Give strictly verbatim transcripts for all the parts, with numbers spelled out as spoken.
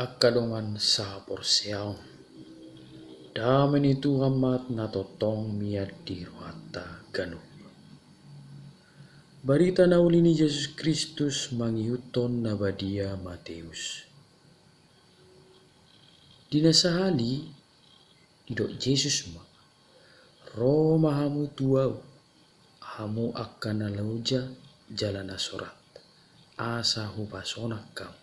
Angka dongan saporseaon, dame ni Tuhan ma na tongtong mian di rohanta ganup. Barita na uli ni Jesus Kristus mangihuthon na badia Mateus. Di na sahali didok Jesus ma, ro ma hamu tu Ahu, hamu angka na loja jala na sorat, asa hupasonang hamu.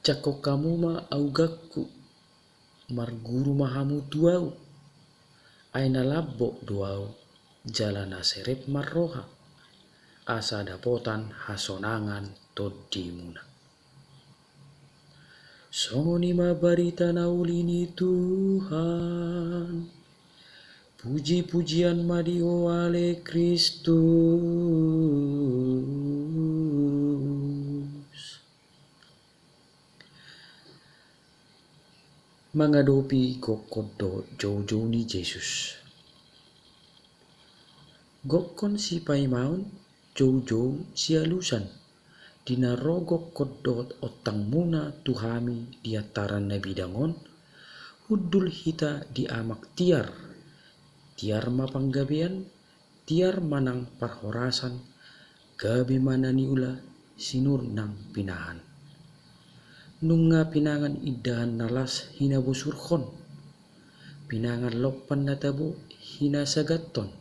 Jangkon hamu ma auganku, marguru ma hamu tu Ahu, ai na lambok do Ahu jala na serep marroha, asa dapotan hasonangan tondimuna. Songon i ma barita na uli ni Tuhan. Puji-pujian ma di Ho ale Kristus. Mangadopi gokhon dohot joujou ni Jesus. Gokhon sipaimaon, joujou sialusan. Di na ro gokhon dohot ontangmuna tu hami di antaran na bidang on, hundul hita di amak tiar. Tiar ma panggabean, tiar ma nang parhorasan, gabe ma na niula sinur nang pinahan. Nunga pinangan indahan na las hinabosurhon, pinangan lompan na tabo hinasagathon.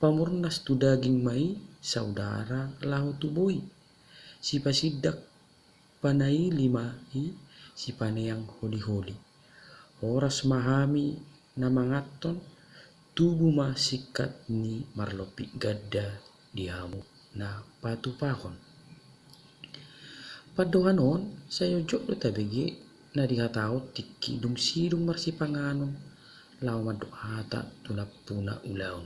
Pamurnas tu daging ma i saudara laho tu boi. Sipasindak panaili ma i, sipaneang holi-holi. Horas ma hami na manganhon, tubu ma singkat ni marlompit ganda di hamu na patupahon. Pandohan on sai onjok do tabege na dihatahon tingki dung sidung marsipanganon laho mandok hata tu nampuna ulaon.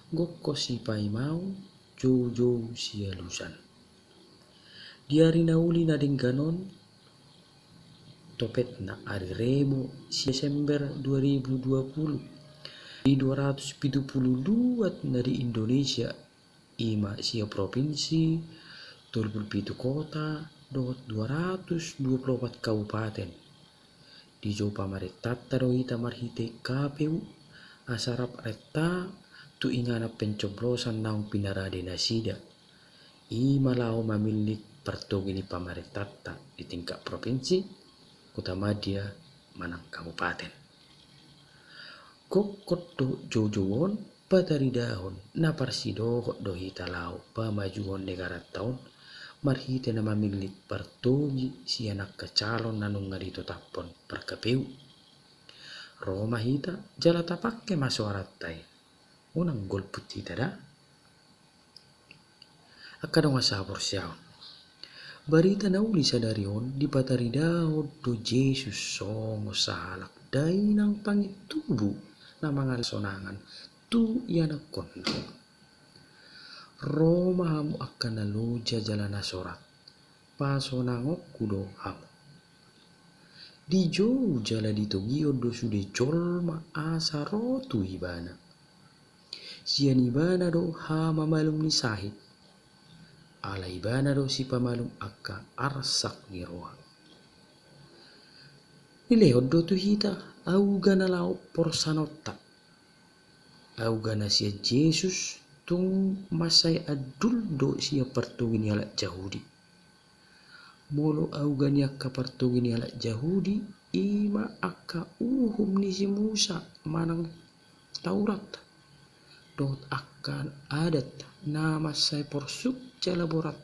Gokhon sipaimaon, joujou sialusan. Di ari na uli na denggan on, topetna ari Rebo sia Desember dua ribu dua puluh, di dua ratus pitu puluh luat na di Indonesia, i ma sia propinsi, tolu puluh pitu kota dohot dua ratus dua puluh opat kabupaten. Dijou pamarentanta do hita marhite K P U, asa rap renta tu inganan pencoblosan naung pinarade nasida. I ma laho mamillit partogi ni pamarentanta di tingkat propinsi, kota madya manang kabupaten. Gokhon dohot joujou on pataridahon na parsidohot do hita laho pamajuhon negaranta on, marhite na mamillit partogi sian angka calon na nunga ditotapkon par K P U. Ro ma hita jala tapangke ma soaranta i. Unang golput hita da. Angka dongan sahaporseaon, barita na uli sadari on dipataridahon do Jesus songon sahalak dainang pangintubu na mangalehon hasonangan tu ianakhonna. Ro ma hamu angka na loja jala na sorat, pasonangonku do hamu. Dijou jala ditogihon do sude jolma asa ro tu Ibana. Sian Ibana do hamamalum ni sahit, ala Ibana do sipamalum angka arsak ni roha. Dilehon do tu hita auga na laho porsanonta. Auga na sian Jesus tung mansai andul do sian partogi ni halak Jahudi. Molo auga ni angka partogi ni halak Jahudi, i ma angka uhum ni si Musa manang Taurat, dohot angka adat na mansai porsuk jala borat.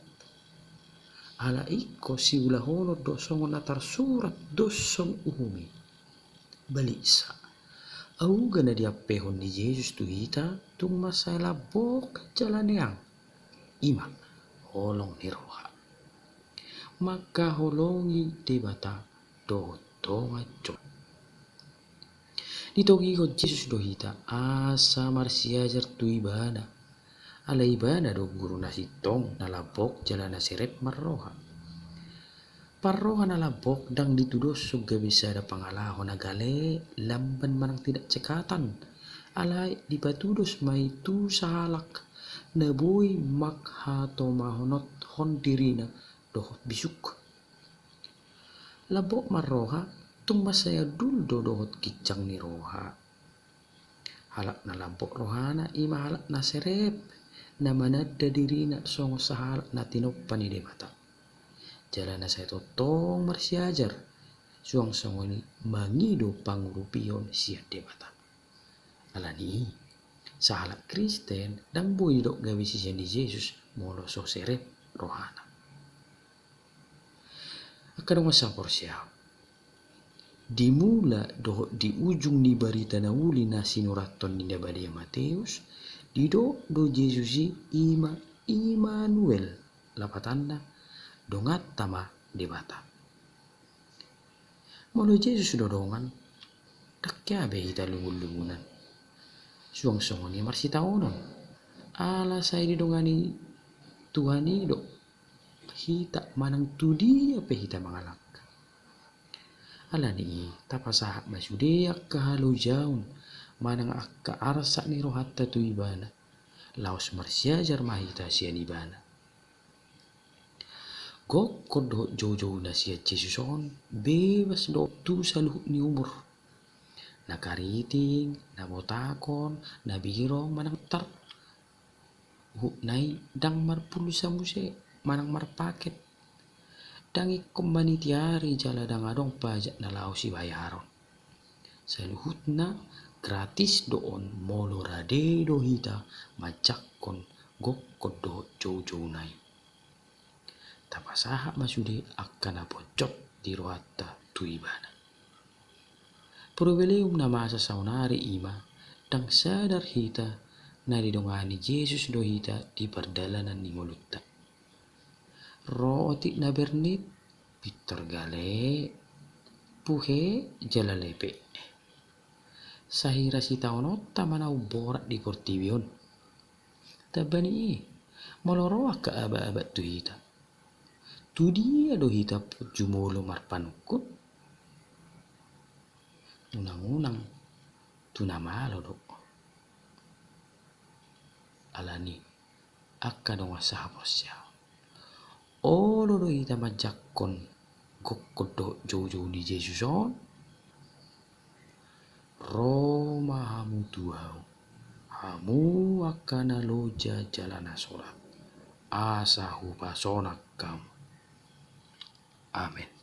Ala ingkon siulahonon do songon na tarsurat dos songon uhum i. Baliksa, auga na diampehon ni Jesus tu hita tung mansai lambok jala neang, i ma holong ni roha. Mangkaholongi Debata dohot dongan jolma. Ditogihon Jesus do hita asa marsiajar tu Ibana. Ala Ibana do guru na sintong, na lambok jala na serep marroha. Parroha na lambok ndang ditudoshon gabe sada pangalaho na gale lamban manang tidak cekatan. Alai dipatudos ma i tu sahalak na boi manghatomahothon dirina dohot bisuk. Lambok marroha tung mansai andul do dohot ginjang ni roha. Halak na lambok rohana i ma halak na serep, na mananda dirina songon sahalak na tinompa ni Debata. Jala na sai tongtong marsiajar, suang songon i mangido pangurupion sian Debata. Alani i, sahalak Kristen ndang boi didok gabe sisean ni Jesus molo so serep rohana. Angka dongan sahaporseaon, di mula dohot di ujung ni barita na uli na sinurathon ni na badia Mateus, didok do Jesus i i ma Immanuel, lapatanna, donganta ma Debata. Molo Jesus do dongan, ndang hea be hita lungun-lungunan. Suang songon i marsitaonon, ala sai didongani Tuhan i do hita manang tu dia pe hita mangalangka. Alani i, tapasahat ma sude angka halojaon manang angka arsak ni rohanta tu Ibana, laos marsiajar ma hita sian Ibana. Gokkon dohot joujouna sian Jesus on bebas do tu saluhut ni umur. Na kariting, na botakon, na birong manang tar. Huhutna i ndang marpulsa muse manang marpaket. Ndang ingkon manitiari jala ndang adong pajak na laho sibayaron. Saluhutna gratis do on molo rade do hita manjangkon gokkon dohot joujouna i. Tapasahat ma sude angka na ponjot di rohanta tu Ibana. Probleum na masa saonari i ma, ndang sadar hita na didongani Jesus do hita di pardalanan ni ngolunta. Ro otik na bernit, pintor gale, puhe jala lepe. Sahira sitaononta ma na umborat di portibi on. Tamba ni i, molo ro angka abak-abak tu hita, tu dia do hita jumolo marpanungkun? Unang-unang tu na malo do. Alani, angka dongan sahaporseaon, olo do hita manjangkon gokkon dohot joujou ni Jesus on? Ro ma hamu tu ahu, hamu angka na loja jala na sorat, asa hupasonang hamu. Amen.